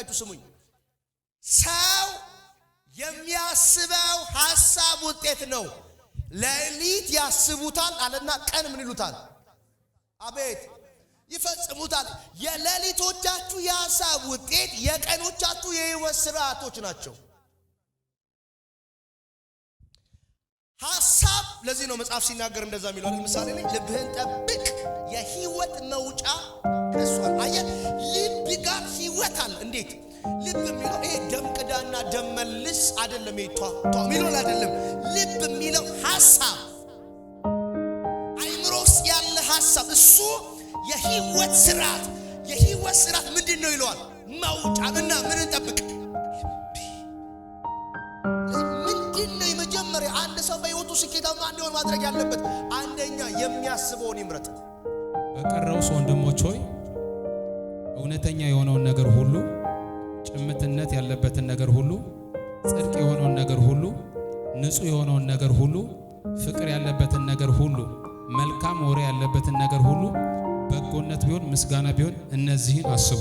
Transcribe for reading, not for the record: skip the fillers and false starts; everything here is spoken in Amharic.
አድርጋችሁ ስሙኝ። ሰው የሚያስበው ሐሳብ ውጤት ነው። ሌሊት ያስቡታል አለና ቀን ምን ይሉታል? አቤት ይፈጽሙታል። የሌሊቶቻችሁ የሐሳብ ውጤት የቀኖቻችሁ የህይወት ስርዓቶች ናቸው። ሐሳብ ለዚህ ነው መጽሐፍ ሲናገር እንደዛ የሚለው አይደል? ምሳሌ ላይ ልብህን ጠብቅ የህይወት መውጫ ከሷል። አየህ፣ ልብ ጋር ህይወት አለ። እንዴት ልብ የሚለው ይሄ ደም ቅዳና ደም መልስ አይደለም። ይሄ ቷ ቷ የሚለው አይደለም። ልብ የሚለው ሐሳብ፣ አይምሮ ውስጥ ያለ ሐሳብ እሱ የህይወት ስርዓት። የህይወት ስርዓት ምንድን ነው ይለዋል? መውጫ። እና ምን እንጠብቅ? ምንድን ነው የመጀመሪያ አንድ ሰው በህይወቱ ስኬታማ እንዲሆን ማድረግ ያለበት? አንደኛ የሚያስበውን ይምረጥ። በቀረውስ ወንድሞች ሆይ እውነተኛ የሆነውን ነገር ሁሉ፣ ጭምትነት ያለበትን ነገር ሁሉ፣ ጽድቅ የሆነውን ነገር ሁሉ፣ ንጹሕ የሆነውን ነገር ሁሉ፣ ፍቅር ያለበትን ነገር ሁሉ፣ መልካም ወሬ ያለበትን ነገር ሁሉ፣ በጎነት ቢሆን ምስጋና ቢሆን እነዚህን አስቡ።